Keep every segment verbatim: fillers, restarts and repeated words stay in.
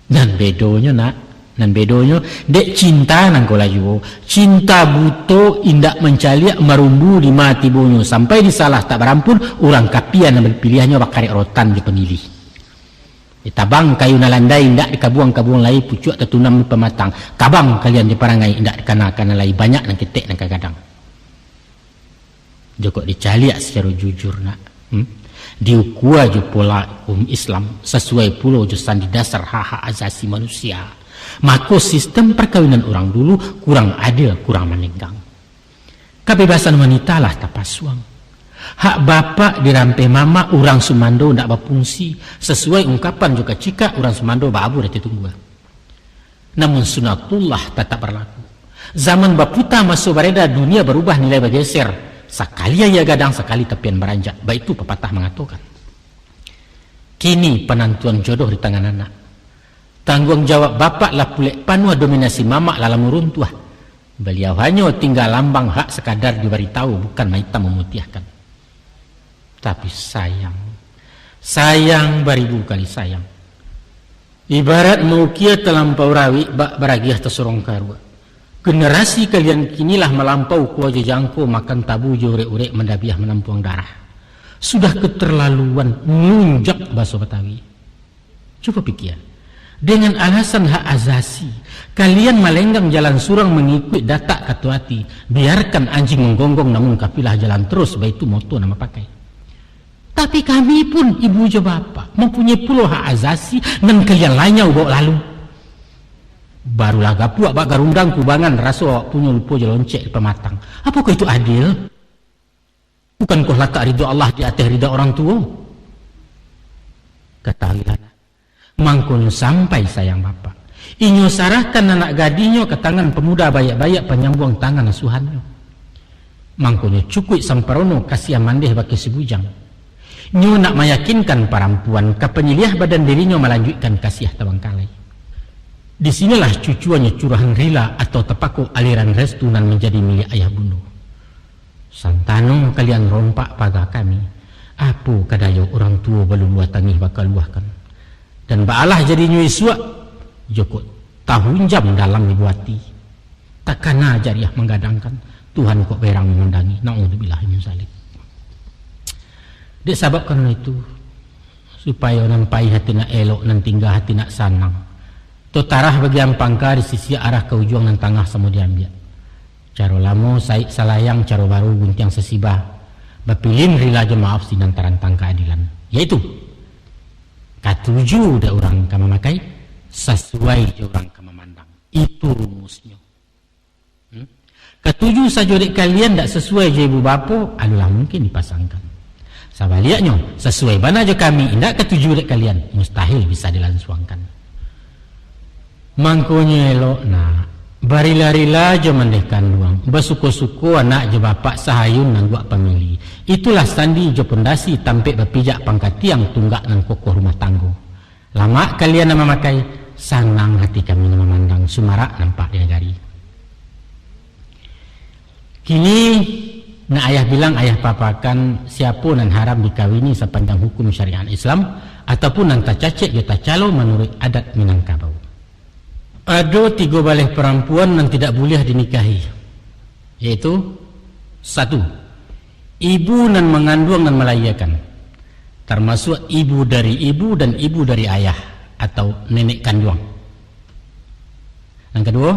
Nan bedonyo, nak, nan bedonyo, dek cinta nan ko lah juo. Cinta buto indak mancaliak marumbu di ma tibonyo, sampai disalah tak barampun, urang kapia nan bapiliahnyo bakarek rotan jo pangilih. Ditabang kayu nan landai, indak dikabuang-kabuang lai, pucuak tatunam di pamatang. Kabang kalian jo parangai, indak dikana-kana lai, banyak nan ketek nan ka gadang. Jokok dicaliak sacaro jujur, nak, hmm? Diukua jo pola hukum Islam, sasuai pulo jo sandi dasar hak-hak asasi manusia, mako sistem parkawinan urang dulu kurang adil, kurang manenggang. Kabebasan wanita lah tapasuang. Hak bapak dirampeh mamak, urang sumando ndak bafungsi, sasuai ungkapan jo kacikak urang sumando baabu di ateh tunggua. Namun sunatullah tatap barlaku. Zaman baputa, maso bareda, dunia barubah, nilai bageser. Sakali aia gadang, sakali tapian baranjak. Baitu papatah mangatokan. Kini panantuan jodoh di tangan anak. Tangguang jawab bapak lah pulek panuah, dominasi mamak lah lamo runtuah. Baliau hanyo tingga lambang, hak sakadar dibaritahu, bukan maitam mamutiahkan. Tapi sayang, sayang baribu kali sayang. Ibarat maukia talampau rawik, bak baragiah tasorong karuak. Generasi kalian kini lah malampau kua jo jangko, makan tabu jo urek-urek, mandabiah manampuang darah. Sudah keterlaluan, nunjak baso Batawi. Cubo pikia, dengan alasan hak asasi, kalian malenggang jalan surang, mangikuik datak kato ati, biarkan anjing manggonggong, namun kapilah jalan terus, baitu moto nan bapakai. Tapi kami pun, ibu jo bapak, mampunyai pulo hak asasi nan kalian lanyau bawa lalu. Barulah gapuak bak garundang kubangan, raso awak punyo lupo jo loncek di pamatang. Apokoh itu adil? Bukankoh latak ridho Allah di ateh ridho urang tuo? Katahuilah, mangkonyo sampai sayang bapak, inyo sarahkan anak gadihnyo ka tangan pamuda baiak-baiak, panyambuang tangan asuhannyo. Mangkonyo cukuik samparono kasiah mandeh bakeh si bujang. Nyo nak mayakinkan parampuan ka panyiliah badan dirinyo, malanjuikkan kasiah tabangkalai. Di sinilah cucuannyo curahan rila atau tapako aliran restu nan manjadi milik ayah bundo. Santano kalian rompak paga kami, apo ka dayo urang tuo baluluah tangih bakaluahkan. Dan baalah jadinyo isuak, jokok tahunjam dalam ibu ati. Takana jariah manggadangkan, Tuhan kok berang mamandangi. Naudzubillah min zalik. Dek sabab karano itu, supayo nan paih ati nak elok, nan tingga ati nak sanang, totarah bagian pangka disisiak, arah ka ujuang nan tangah samo diambiak. Caro lamo saik salayang, caro baru guntiang sasibah. Bapilin rila jo maaf sinan tarantang kaadilan. Yaitu, katuju dek urang ka mamakai, sasuai jo urang ka mamandang. Itu rumusnyo. Hmm? Katuju sajo dek kalian, dak sasuai jo ibu bapo, adolah mungkin dipasangkan. Sabaliaknyo, sasuai bana jo kami, indak katuju dek kalian, mustahil bisa dilansuangkan. Mangkonyo elok nak, barila-rila jo mandeh kanduang, basuko-suko anak jo bapak, sahayun nangguak pamili. Itulah sandi jo pondasi, tampek bapijak pangka tiang, tunggak nan kokoh rumah tanggo. Lamak kalian nan mamakai, sanang hati kami nan mamandang, sumarak nampak di nagari. Kini, nak ayah bilang, ayah papakan, siapo nan haram dikawini sapanjang hukum syariat Islam, ataupun nan tacacek jo tacalo manuruik adat Minangkabau. Ado tigo baleh parampuan nan tidak buliah dinikahi, yaitu, satu, ibu nan manganduang nan malahiakan, tarmasuak ibu dari ibu dan ibu dari ayah atau nenek kanduang. Nan kaduo,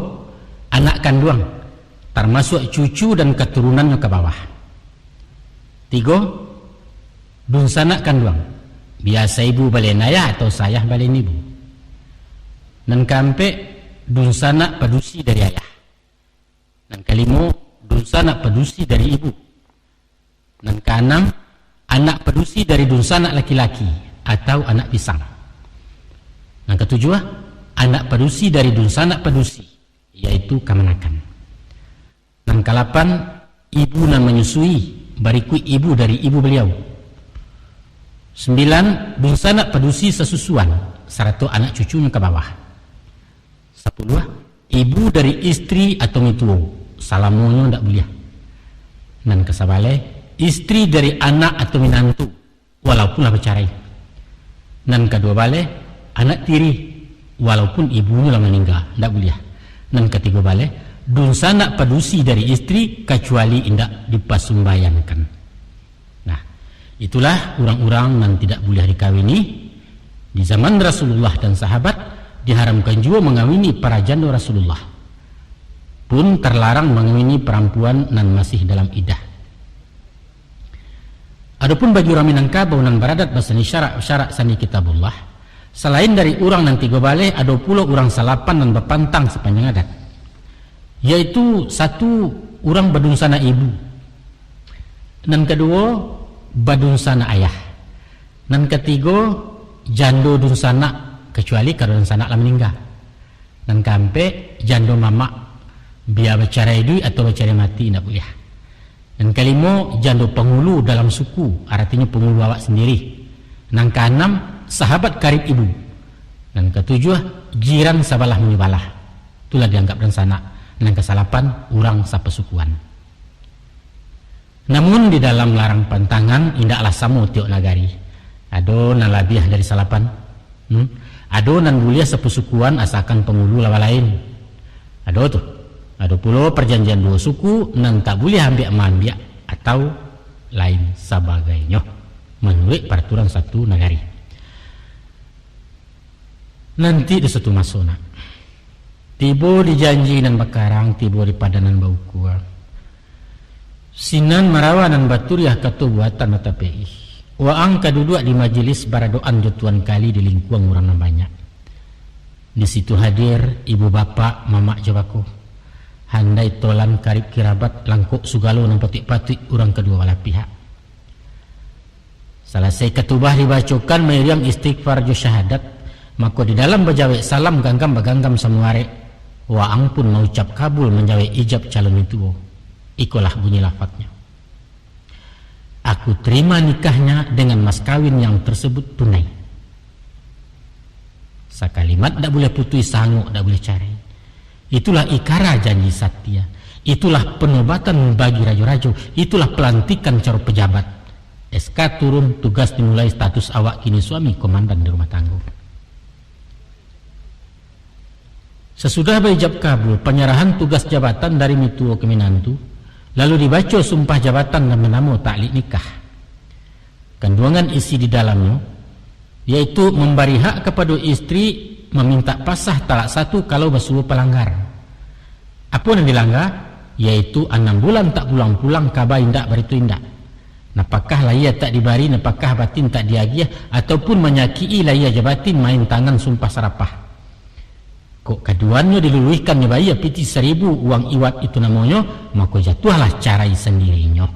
anak kanduang, tarmasuak cucu dan katurunannyo ka bawah. Tigo, dunsanak kanduang, biasa ibu balian ayah atau sayah balian ibu. Nan kaampek, dunsanak padusi dari ayah. Nan kalimo, dunsanak padusi dari ibu. Nan kaanam, anak padusi dari dunsanak laki-laki atau anak pisang. Nan katujuah, anak padusi dari dunsanak padusi, yaitu kamanakan. Nan kalapan, ibu nan manyusui, barikuik ibu dari ibu baliau. Sambilan, dunsanak padusi sasusuan, sarato anak cucunyo ka bawah. Sapuluah, ibu dari istri atau mituo, salamonyo ndak buliah. Nan kasabaleh, istri dari anak atau minantu, walaupun lah bacarai. Nan kaduo baleh, anak tiri, walaupun ibunyo lah maningga, ndak buliah. Nan katigo baleh, dunsanak padusi dari istri, kacuali indak dipasumbayangkan. Nah, itulah urang-urang nan tidak buliah dikawini. Di zaman Rasulullah dan sahabat, diharamkan juo mangawini para jando Rasulullah. Pun tarlarang mangawini parampuan nan masih dalam idah. Adopun bagi urang Minangkabau nan baradat basandi syarak-syarak sandi Kitabullah, salain dari urang nan tigo baleh, ado pulo urang salapan nan bapantang sapanjang adat, yaitu satu, urang badunsanak ibu, nan kaduo, badunsanak ayah, nan katigo, jando dunsanak, kacuali kalau dunsanak lah maningga. Nan kaampek, jando mamak, bia bacarai iduik atau bacarai mati, indak buliah. Nan kalimo, jando pangulu dalam suku, aratinyo pangulu awak sandiri. Nan kaanam, sahabat karib ibu. Nan katujuah, jiran sabalah manyobalah. Itulah dianggap dunsanak. Nan kasalapan, urang sapasukuan. Namun, di dalam larang pantangan indaklah samo tiok nagari. Ado nan labiah dari salapan. Hmm? Ado nan buliah sapasukuan asakan pangulu lawan lain. Ado tu. Ado pulo parjanjian duo suku nan tak buliah ambiak-maambiak atau lain sabagainyo, manuruik paraturan satu nagari. Nanti di suatu maso, nak. Tibo di janji nan bakarang, tibo di padan nan baukua. Sinan marawa nan baturiah, kato buatan batapek ih. Waang ka duduak di majelis baradoan jo Tuan Kali di lingkuang urang nan banyak. Di situ hadir ibu bapak, mamak jo bako. Handai tolan karib kirabat, langkok sugalo nan patuik-patuik urang kaduo balah pihak. Salasai katubah dibacokan mairiang istighfar jo syahadat, mako di dalam bajawek salam ganggam baganggam samuarek, waang pun maucap kabul manjawek ijab calon mintuo. Ikolah bunyi lafadnyo, "Aku terima nikahnya dengan mas kawin yang tersebut tunai." Sakalimat dak buliah putuih, sangok dak buliah carai. Itulah ikara janji satia. Itulah penobatan bagi rajo-rajo. Itulah pelantikan caro pejabat. S K turun, tugas dimulai, status awak kini suami komandan di rumah tanggo. Sasudah baijab kabul panyarahan tugas jabatan dari mintuo ka minantu, lalu dibaco sumpah jabatan nan banamo taklik nikah. Kanduangan isi di dalamnyo, yaitu mambari hak kapado istri mamintak pasah talak satu kalau basuo palanggar. Apo nan dilanggar? Yaitu anam bulan tak pulang-pulang, kaba indak barito indak. Napakah lahia tak dibari, napakah batin tak diagiah, ataupun manyakik-i lahia jo batin, main tangan sumpah sarapah. Kok kaduanyo diluluihkan nyo bayia pitih saribu uang iwat itu namonyo, mako jatuahlah carai sandirinyo.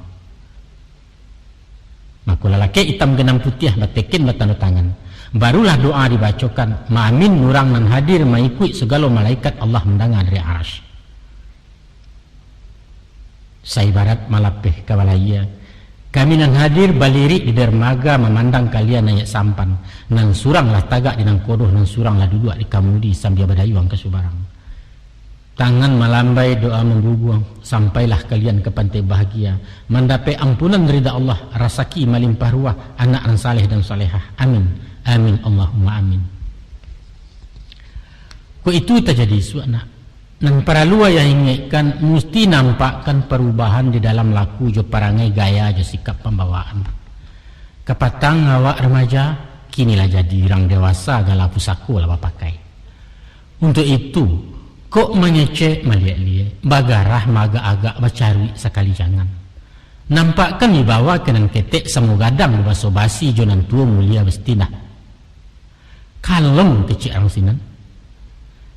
Mako lalaki itam ganang putiah bateken batando tangan. Barulah doa dibacokan, maamin urang nan hadir, maikuik sagalo malaikat, Allah mandanga dari Arasy. Saibarat malapeh ka balayia, kami nan hadir balirik di darmaga mamandang kalian naiak sampan, nan surang lah tagak di nangkodo, nan surang lah duduak di kamudi sambia badayuang ka subarang. Tangan malambai, doa mambubuang, sampailah kalian ka pantai bahagia, mandapek ampunan rida Allah, rasaki malimpah ruah, anak nan saleh dan salehah. Amin. Amin, Allahumma amin. Kok itu tajadi isuak, nak? Nan paralu ayah ingekkan, musti nampakkan parubahan di dalam laku jo parangai, gaya jo sikap pambawaan. Kapatang awak remaja, kini lah jadi urang dewasa, gala pusako lah bapakai. Untuak itu, kok mangecek maliek-liek, bagarah maagak-agak, bacaruik sakali jangan. Nampakkan wibawa ka nan ketek, samo gadang babaso basi jo nan tuo mulia bastinah. Kalem kecek urang sinan.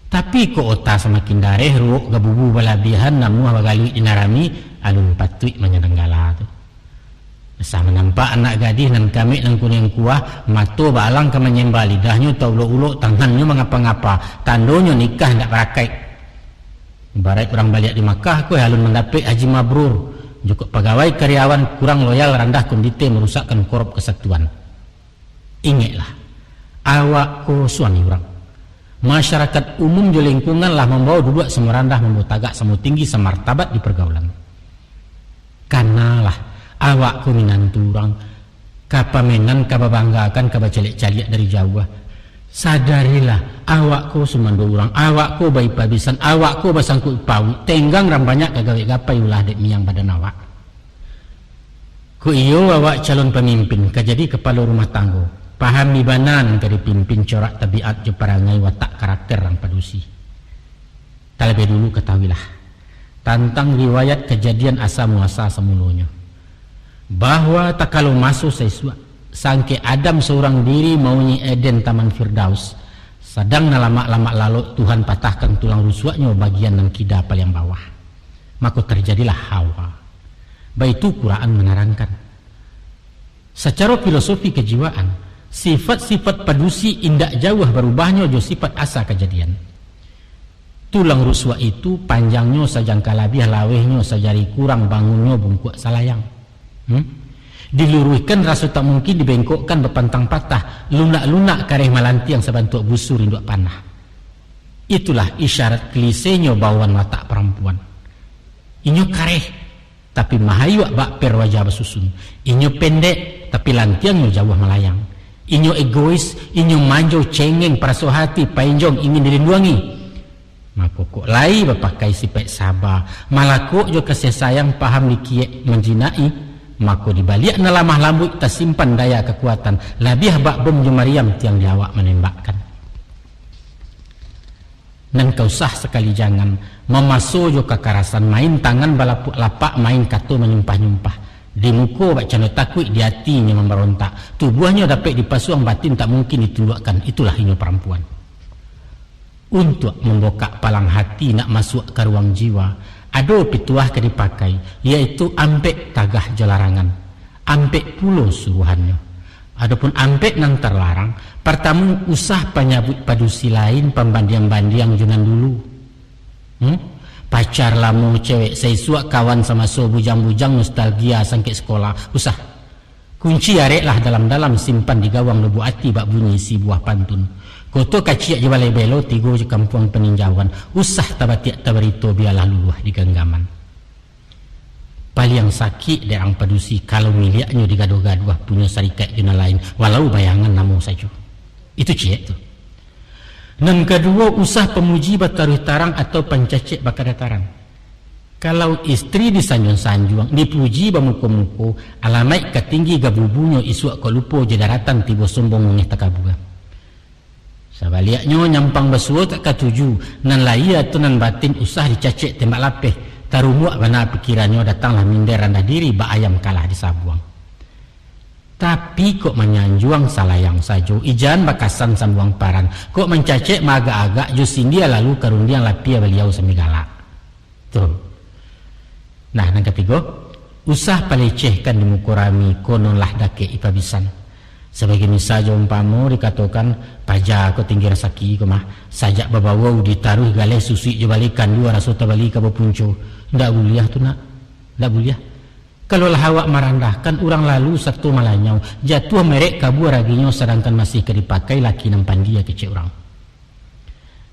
Tapi kok ota samakin dareh, ruok gabubu balabiahan, namuah bagaluik di nan rami, alun patuik manyandang gala tu. Asa manampak anak gadih nan kamek nan kuniang kuah, mato baalang ka manyemba, lidahnyo taulok-ulok, tangannyo mangapa-ngapa, tandonyo nikah indak barakaik. Ibaraik urang baliak di Makkah, ko alun mandapek haji mabrur, jukuk pagawai karyawan kurang loyal, randah kondite, marusakkan korop kasatuan. Ingeklah, awak ko suami urang. Masyarakat umum jo lingkungan lah mambawa duduak samo randah, mambawa tagak samo tinggi, samartabat di pargaulan. Kanalah, awak ko minantu urang, ka pamenan, ka babanggakan, ka bacaliak-caliak dari jauah. Sadarilah, awak ko sumando urang, awak ko baipabisan, awak ko basangkuik pauik, tenggang ran banyak ka gawek gapai ulah dek miang badan awak. Kok iyo awak calon pamimpin, ka jadi kapalo rumah tanggo, pahami bana nan ka dipimpin corak tabiat jo parangai watak karakter rang padusi. Talabiah dulu katahuilah tantang riwayat kajadian asa muasa samulonyo, bahwa takalo maso saisuak, sangkek Adam saurang diri mauni Eden Taman Firdaus, sadang nan lamak-lamak lalok Tuhan patahkan tulang rusuaknyo bagian nan kida paliang bawah. Mako tarjadilah Hawa. Baitu Quran manarangkan. Sacaro filosofi kajiwaan, sifat-sifat padusi indak jauah barubahnyo jo sifat asa kajadian. Tulang rusuak itu panjangnyo sajangka labiah, lawehnyo sajari kurang, bangunnyo bungkuak salayang. Hmm? Diluruihkan raso tak mungkin, dibengkokkan bapantang patah, lunak-lunak kareh malantiang sabantuak busur induak panah. Itulah isyarat klisenyo bawaan watak parampuan. Inyo kareh, tapi mahayuak bak per waja basusun. Inyo pendek, tapi lantiangnyo jauah malayang. Inyo egois, inyo manjo, cengeng, paraso hati, painjong, ingin dilinduangi. Mako kok lai bapakai sipaik saba, malakok jo kasih sayang, paham dikiek manjinaki, mako di baliak nan lamah lambuik tasimpan daya kakuatan, labiah bak bom jo mariam tiang di awak manembakkan. Nan ka usah sakali jangan, mamaso jo kakarasan, main tangan balapuak lapak, main kato manyumpah-nyumpah. Di muko bak cando takuik, di atinyo mambarontak. Tubuahnyo dapek dipasuang, batin tak mungkin ditunduakkan. Itulah inyo parampuan. Untuak mambokak palang hati, nak masuak ka ruang jiwa, ado pituah ka dipakai, yaitu ampek tagah jo larangan. Ampek pulo suruahannyo. Adopun ampek nan tarlarang, partamo, usah panyabuik padusi lain, pambandiang-bandiang jo nan dulu. Hmm? Pacar lamo, cewek saisuak, kawan samaso, bujang-bujang, nostalgia, sangkek sekolah, usah. Kunci areklah dalam-dalam, simpan di gawang lubuk ati, bak bunyi isi buah pantun. Koto kaciak jo balai belo, tigo jo kampuang paninjauan, usah tabatiak tabarito, bialah luluah di ganggaman. Paliang sakik dek rang padusi, kalau miliaknyo digaduah-gaduah, punyo sarikaik jo nan lain, walau bayangan namo sajo. Itu ciek tu. Nan kaduo, usah pamuji bataruih tarang atau pancacek bakadataran. Kalau istri disanjuang-sanjuang, dipuji bamuko-muko, alamaik ka tinggi gabubunyo, isuak kok lupo jo daratan, tibo sombong mangeh takabua. Sabaliaknyo, nyampang basuo tak katuju, nan lahia atau nan batin usah dicacek tembak lapeh, tarumuak bana pikirannyo, datanglah minder randah diri, bak ayam kalah disabuang. Tapi kok manyanjuang salayang sajo, ijan bakasan sambuang paran, kok mancacek maagak-agak, jo sindia lalu ka rundiang, lapia baliau sambil galak. Tu. Nah, nan katigo, usah palecehkan di muko rami, kononlah dakek ipabisan. Sabagai misal jo umpamo dikatokan, paja ko tinggi rasaki ko mah, sajak babawau ditaruih galeh, susuik jo baleh kandua, raso tabali ka bapunco. Ndak buliah tu, nak. Ndak buliah. Kalau lah awak marandahkan urang lalu sato malanyau, jatuah merek kabua raginyo, sadangkan masih ka dipakai laki nan pandia kecek urang.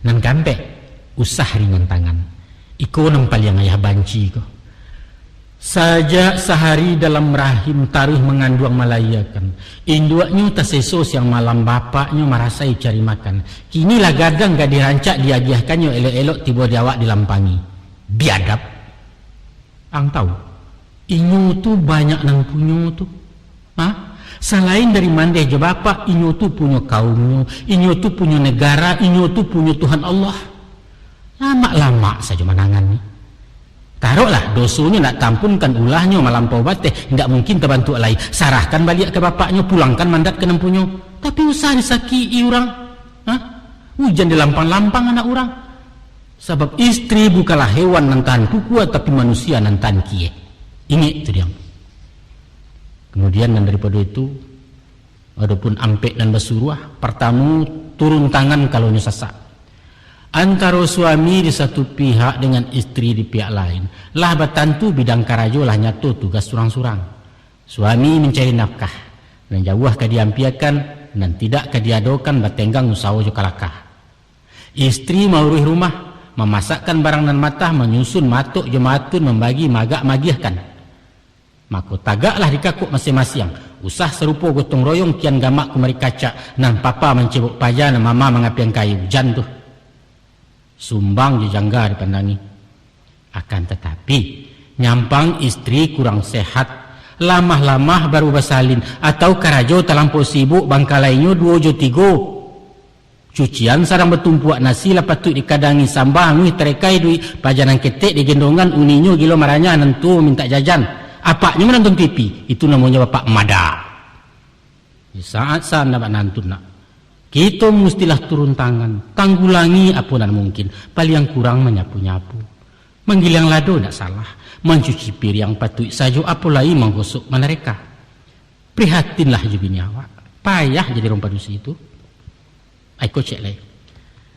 Nan kaampek, usah ringan tangan. Iko nan paliang ayah banci ko. Sajak sahari dalam rahim taruih manganduang malahiakan, induaknyo taseso siang malam, bapaknyo marasai cari makan. Kini lah gadang gadih rancak diagiahkannyo, elok-elok tibo di awak dilampangi. Biadab. Ang tahu, inyo tu banyak nan punyo tu. Ha? Salain dari mandeh jo bapak, inyo tu punyo kaumnyo, inyo tu punyo negara, inyo tu punyo Tuhan Allah. Lamak-lamak sajo manangan ni. Taroklah, dosonyo ndak tampunkan, ulahnyo malampau bateh, ndak mungkin tabantuak lai. Sarahkan baliak ka bapaknyo, pulangkan mandat ka nan punyo. Tapi usah disakik-i urang. Ha? Ujan dilampang-lampang anak urang. Sabab istri bukanlah hewan nan tahan pukua, tapi manusia nan tahan kiek. Ingek tu diang. Kemudian nan daripado itu, adopun ampek nan basuruah, partamo, turun tangan kalonyo sasak. Antaro suami di satu pihak dengan istri di pihak lain, lah batantu bidang karajo, lah nyato tugas surang-surang. Suami mancari nafkah, nan jauah ka diampiakan, nan tidak ka diadokan, batenggang usaho jo kalakah. Istri mauruih rumah, mamasakkan barang nan matah, manyusun matok jo maatun, mambagi maagak maagiahkan. Mako, tagaklah di kakuk masiang-masiang, Usah sarupo gotong royong, kian gamak kumari kacak, nan papa mancebok paja, nan mama mangapiang kayu, jan tu. Sumbang jo jangga dipandangi. Akan tatapi, nyampang istri kurang sehat, lamah-lamah baru basalin, atau karajo talampau sibuk, bangkalainyo duo jo tigo. Cucian sadang batumpuak, nasi lah patuik dikadangi, samba anguih tarekai duit, paja nan ketek digendongan, uninyo gilo maranyah, nan tuo mintak jajan, apaknyo manonton T V, itu namonyo bapak mada. Di saat-saat ndak bak nantun nak, kito mustilah turun tangan, tanggulangi apo nan mungkin, paliang kurang manyapu-nyapu. Manggiliang lado ndak salah, mancuci piriang patuik sajo, apo lai manggosok manareka. Prihatinlah jo bini awak, payah jadi urang padusi tu. Aiko cek lai.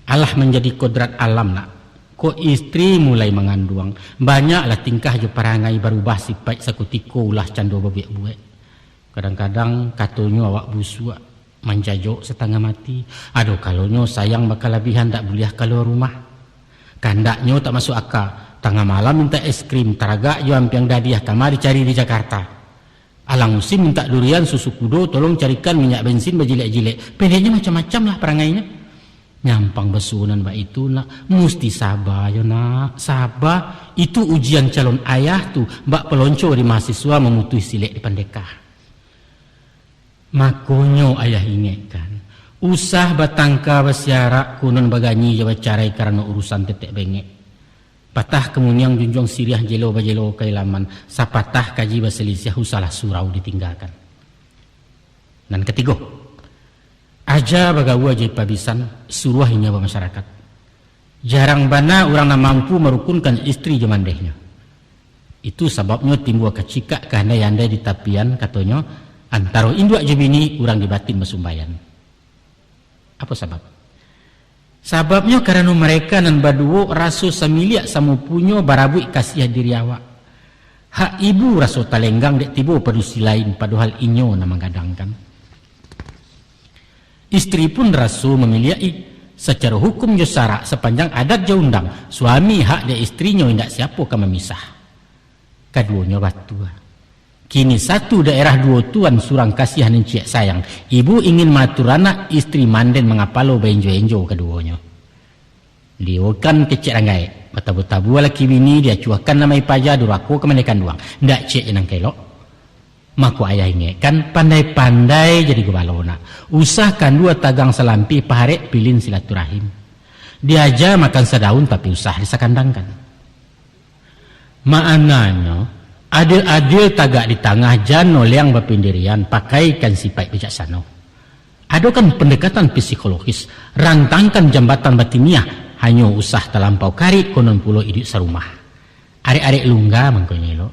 Alah manjadi kodrat alam nak, kok istri mulai manganduang, banyaklah tingkah jo parangai barubah sipaik, sakutiko ulah cando babuek-buek. Kadang-kadang katonyo awak busuak, manjajok satangah mati. Ado kalonyo sayang bakalabihan, dak buliah kalua rumah. Kandaknyo tak masuk aka, tangah malam mintak es krim, taragak jo ampiang dadiah, kama dicari di Jakarta. Alang musim mintak durian, susu kudo, tolong carikan minyak bensin bajilek-jilek. Pendeknyo macam-macam lah parangainyo. Nyampang basuo nan baitu nak, musti saba yo nak, saba. Itu ujian calon ayah tu, bak pelonco di mahasiswa, mamutuih silek di pandeka. Makonyo ayah ingekkan, usah batangka basiarak, konon baganyi jo bacarai karano urusan tetek bengek. Patah kamuniang junjuang siriah, jelo bajelo kailaman, sapatah kaji basalisiah, usahlah surau ditinggakan. Nan katigo, aja bagaua jo ipabisan, suruah inyo bamasyarakat. Jarang bana urang nan mampu marukunkan istri jo mandehnyo. Itu sababnyo timbua kacikak kahandai-andai di tapian, katonyo, antaro induak jo bini, urang di batin basumbaian. Apo sabab? Sababnyo karano mareka nan baduo raso samiliak samupunyo barabuik kasiah diri awak. Hak ibu raso talenggang dek tibo padusi lain, padohal inyo nan manggadangkan. Istri pun raso mamiliak-i. Sacaro hukum jo sarak, sapanjang adat jo undang, suami hak dek istrinyo, indak siapo ka mamisah. Kaduonyo batua. Kini satu daerah duo tuan, surang kasiah nan ciek sayang. Ibu ingin maatur anak, istri manden mangapalo, baenjo-enjo kaduonyo. Diokan kecek ranggaek, batabu-tabu laki bini, diacuahkan namo ipaja, durako ka maneh kanduang. Ndak ciek je nan ka elok. Mako ayah ingekkan, pandai-pandai jadi gubalo nak. Usah kandua tagang salampih, paharek pilin silaturahim. Diaja makan sadaun, tapi usah disakandangkan. Maknanyo, adil-adil tagak di tangah, jan noleang bapindirian, pakaikan sipaik bijaksano. Adokan pendekatan psikologis, rantangkan jambatan batiniah, hanyo usah talampau karik, konon pulo iduik sarumah. Arek-arek lungga mangkonyo elok.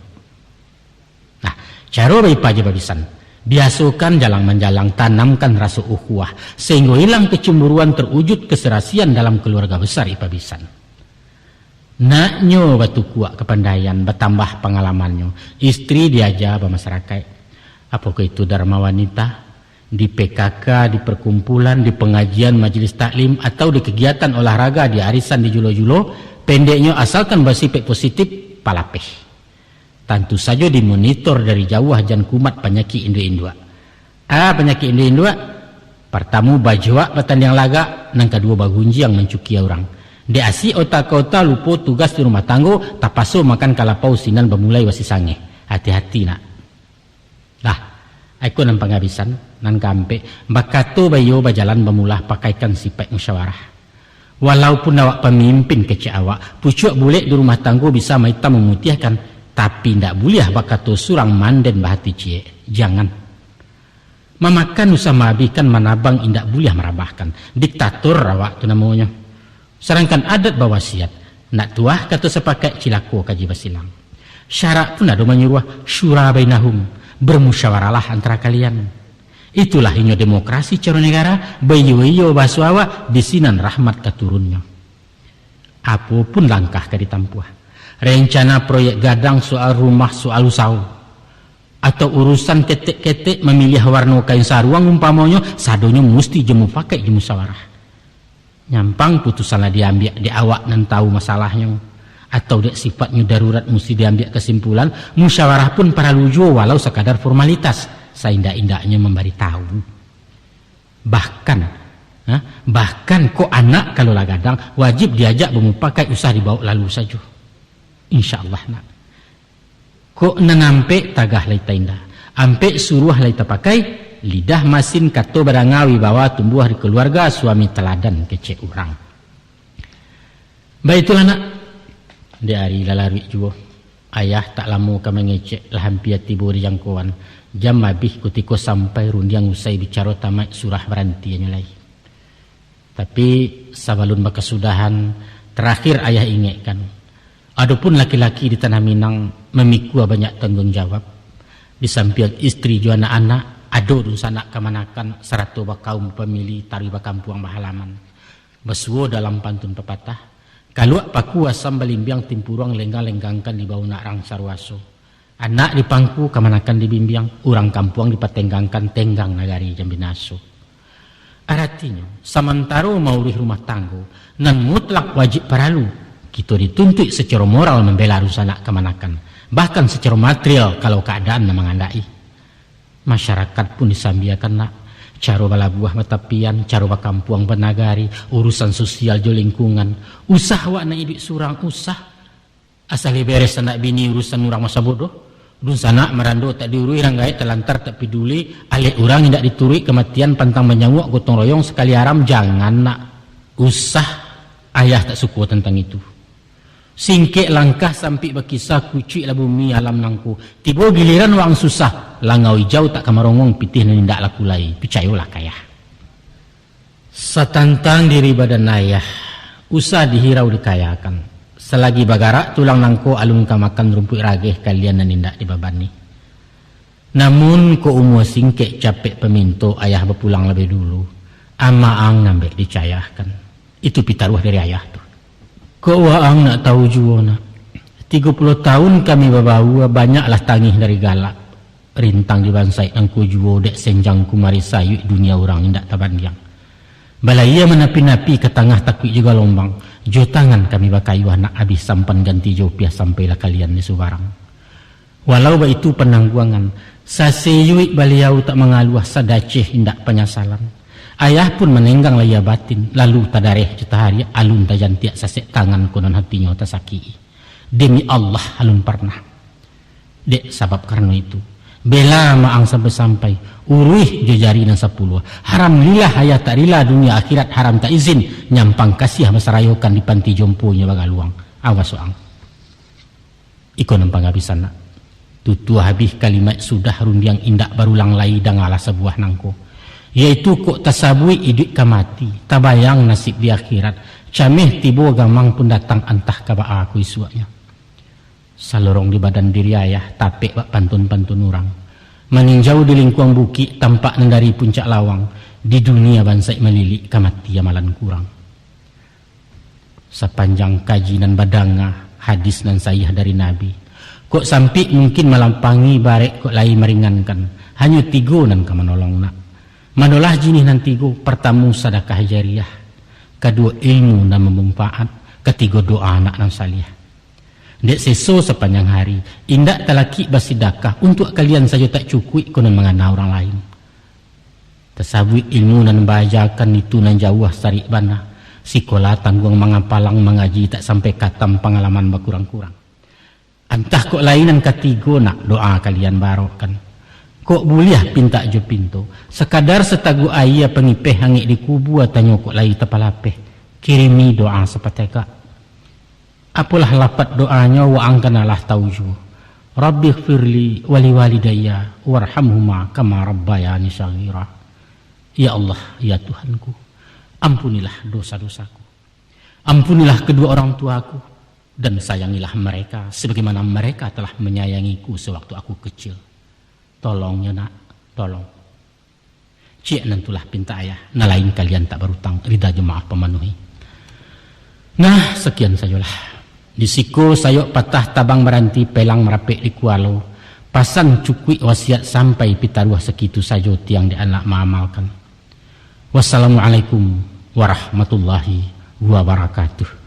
Nah, caro baipa jo babisan. Biasokan jalang manjalang, tanamkan raso ukhuwah, sahinggo ilang kecemburuan, terwujud keserasian dalam keluarga besar ipabisan. Naknyo batukuak kapandaian, batambah pangalamannyo, istri diaja bamasarakaik. Apokoh itu Dharma Wanita? Di P K K, di perkumpulan, di pengajian majelis taklim, atau di kegiatan olahraga, di arisan, di julo-julo, pendeknyo asalkan basipek positif, palapeh. Tantu sajo dimonitor dari jauah, jan kumat panyakik induak-induak. A panyakik induak-induak? Partamo, bajuak batandiang lagak, nan kaduo, bagunjiang mancukia urang. Dek asik ota ka ota, lupo tugas di rumah tanggo, tapaso makan kalapau, sinan bamulai basisangeh. Hati-hati nak. Lah, aiko nan pangabisan, nan kaampek, bakato baiyo, bajalan bamulah, pakaikan sipaik musyawarah. Walaupun awak pamimpin kecek awak, pucuak bulek di rumah tanggo bisa maitam mamutiahkan, tapi indak buliah bakato surang, manden bahati ciek. Jangan. Mamakan usah maabihkan, manabang indak buliah marabahkan. Diktator awak tu namonyo. Sadangkan adat bawasiat, nak tuah kato sapakaik, cilako kaji basilang. Syarak pun ado manyuruah, syura bainahum, bermusyawarahlah antara kalian. Itulah inyo demokrasi caro negara, baiyo-iyo bahaso awak, di sinan rahmat ka turunnyo. Apo pun langkah ka ditampuah, rencana proyek gadang, soal rumah, soal usaho, atau urusan ketek-ketek, mamiliah warno kain saruang umpamonyo, sadonyo musti jo mupakaik, jo musyawarah. Nyampang putusan lah diambiak dek awak nan tahu masalahnyo, atau dek sifatnyo darurat musti diambiak kasimpulan, musyawarah pun paralu juo walau sakadar formalitas. saindak-indaknyo mambaritahu. Bahkan, ha, bahkan kok anak kalau lah gadang, wajib diajak bamupakai, usah dibaok lalu sajo. Insya Allah, nak. Kok nan ampek tagah lai tainda, ampek suruah lai tapakai, lidah masin kato badanga wibawa tumbuah di kaluarga, suami taladan kecek urang. Baitulah, nak. Di ari lah laruik juo. Ayah tak lamo ka mangecek, lah ampia tibo di jangkoan. Jam abih kutiko sampai, rundiang usai, bicaro tamaik, surah barantinyo lai. Tapi, sabalun bakasudahan, tarakhir ayah ingekkan, adopun laki-laki di Tanah Minang mamikua banyak tangguang jawab. Di sampiang istri jo anak-anak, ado dunsanak kamanakan, sarato bakaum bapamili, taruih bakampuang bahalaman. Basuo dalam pantun papatah, kaluak paku asam balimbiang, timpuruang lenggang-lenggangkan, dibao nak rang saruaso. Anak di pangku, kamanakan dibimbiang, urang kampuang dipatenggangkan, tenggang nagari jan binaso. Aratinyo, samantaro mauruih rumah tanggo, nan mutlak wajib paralu, kito dituntuik sacaro moral mambela dunsanak kamanakan, bahkan sacaro material kalau kaadaan nan mangandaki. Masyarakat pun disambiakan, nak, caro balabuah batapian, caro bakampuang banagari, urusan sosial jo lingkungan. Usah awak nak iduik surang, usah. Asal lai beres anak bini, urusan urang masa bodoh. Dunsanak marando tak diuruih, rang gaek talantar tak piduli, alek urang indak dituruik, kamatian pantang manyauak, gotong royong sakali aram, jangan, nak. Usah, ayah tak suko tantang itu. Singkek langkah sampik bakisah, kucuik lah bumi alam nangko. Tibo giliran waang susah, langau ijau tak ka marongong, pitih nan indak laku lai. Picayolah ka ayah. Satantang diri badan ayah, usah dihirau dikayakan. Salagi bagarak tulang nangko, alun ka makan rumpuik rageh kalian nan indak dibabani. Namun, kok umua singkek capek paminto, ayah bapulang labiah dulu, amaang nan bek dicayahkan. Itu pitaruah dari ayah tu. Kok waang nak tahu juo, nak? Tigo puluah tahun kami babaua, banyaklah tangih dari galak. Rintang di bansaik nangko juo, dek senjang kumari sayuik, dunia urang indak tabandiang. Balayia manapi-napi ka tangah takuik jo galombang, jo tangan kami bakayuah, nak abih sampan ganti jo upiah, sampailah kalian di subarang. Walau baitu panangguangan, saseyuik baliau tak mangaluah, sadaceh indak panyasalan. Ayah pun manenggang layia batin, lalu tadareh jo tahariak, alun tajantiak sasek tangan, konon hatinyo tasakik-i. Demi Allah, alun parnah. Dek sabab karano itu, bela maang sampai-sampai, uruih jo jari nan sapuluah. Haram lilah ayah tak rila, dunia akhirat haram tak izin, nyampang kasiah basarayokan, di panti jomponyo bagaluang. Awas waang. Iko nan pangabisan, nak. Tutuah abih kalimat sudah, rundiang indak barulang lai, dangalah sabuah nangko. Yaitu kok tasabuik iduik ka mati, tabayang nasib di akhirat, cameh tibo gamang pun datang, antah ka baa ko isuaknyo. Salorong di badan diri ayah, tapek bak pantun-pantun urang. Maninjau di lingkuang bukik, tampak nan dari puncak lawang, di dunia bansaik malilik, ka mati amalan kurang. Sapanjang kaji nan badanga, hadis nan sahih dari Nabi. Kok sampik mungkin malampangi, barek kok lai maringankan. Hanyo tigo nan ka manolong, nak. Manolah jinih nan tigo, partamo sadakah jariah, kaduo ilmu nan bamanfaat, katigo doa anak nan saleh. Dek seso sapanjang hari, indak talakik basidakah, untuak kalian sajo tak cukuik, konon mangana urang lain. Tasabuik ilmu nan baajakan, itu nan jauah sarik bana. Sikola tangguang mangapalang, mangaji tak sampai katam, pangalaman bakurang-kurang. Antah kok lai nan katigo, nak, doa kalian barokkan. Kok buliah pintak jo pinto, sakadar sataguk aia, pangipeh angek di kubua, tanyo kok lai tapalapeh, kirimi doa sapatekak. Apolah lapat doanyo, waang kanalah tahu juo. Rabbighfirli waliwalidayya warhamhuma kama rabbayani shaghira. Ya Allah, ya Tuhanku, ampunilah dosa-dosaku. Ampunilah kedua orang tuaku, dan sayangilah mereka sebagaimana mereka telah menyayangiku sewaktu aku kecil. Tolong yo, nak, tolong. Ciek nan tulah pintak ayah, nan lain kalian tak barutang, rida jo maaf pamanuhi. Nah, sakian sajolah. Di siko sayok patah, tabang baranti, pelang marapek di kualo. Pasan cukuik, wasiat sampai, pitaruah sakitu sajo, tiang di anak maamalkan. Wassalamualaikum warahmatullahi wabarakatuh.